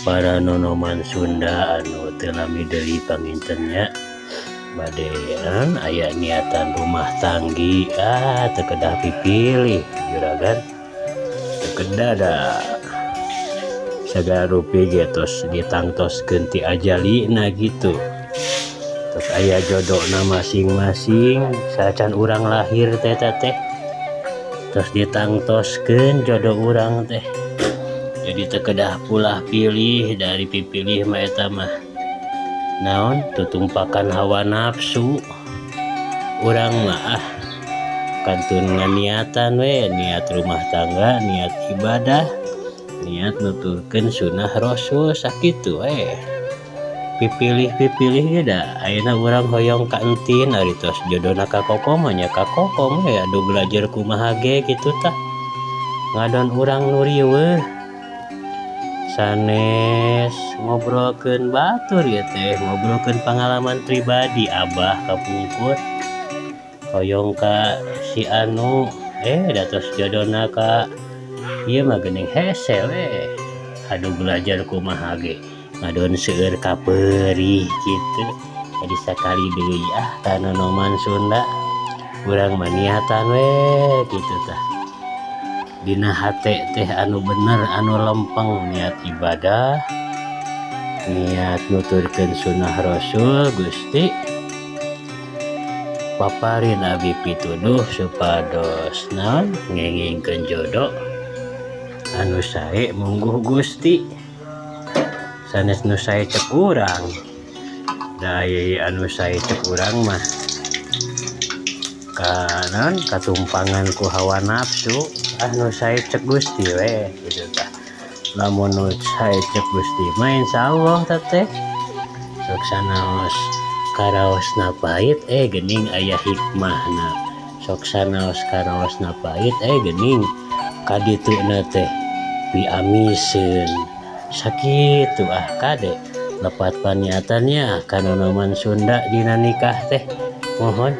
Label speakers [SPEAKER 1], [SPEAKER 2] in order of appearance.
[SPEAKER 1] Para nonoman Sunda anu teu lami deui panginten nya bade aya niatan rumah tanggi, ah, teu kedah pipilih, juragan, teu kedah da sagala rupi ge tos ditangtoskeun ti ajalina gitu. Tos aya jodona masing-masing saacan urang lahir teh eta teh tos ditangtoskeun jodoh urang teh. Jadi teu kedah pulah pilih, dari pipilih mah eta mah naon, tutumpakan hawa nafsu. Urang mah, ah, kantun nganiatan we, niat rumah tangga, niat ibadah, niat nuturkeun sunah Rasul, sakitu we. Pipilih-pipilih ge da ayeuna urang hoyong ka entin, ari tos jodona ka kokom mah nya ka kokom we. Adu belajar kumaha ge kitu tah ngadon urang nu riweuh sanes ngobrolkeun batur ieu teh, ngobrolkeun pangalaman pribadi. Abah kapungkur hoyong ka si anu, eh, da tos jodona ka ieu mah geuning hese we. Adu belajar kumaha ge ngadon seueur kapeurih kitu. Jadi sakali deui, ah, ka nonoman Sunda, urang mah niatan we kitu tah dina hate teh anu bener, anu lempeng, niat ibadah, niat nuturkeun sunah Rasul. Gusti, paparin abi pituduh supados naon, ngengingkeun jodoh anu sae mungguh Gusti, sanes nu sae cek urang. Da anu sae cek urang mah kanan katumpangan ku hawa nafsu. Ah, nu sae cek Gusti we kitu tah. Lamun nu sae cek Gusti mah insyaallah tah teh sok sanaos karaosna pahit, eh, geuning aya hikmahna. Sok sanaos karaosna pahit, eh, geuning kadituna teh piamiseun sakitu. Ah, kade lepat paniatannya ka nonoman Sunda dina nikah teh, mohon.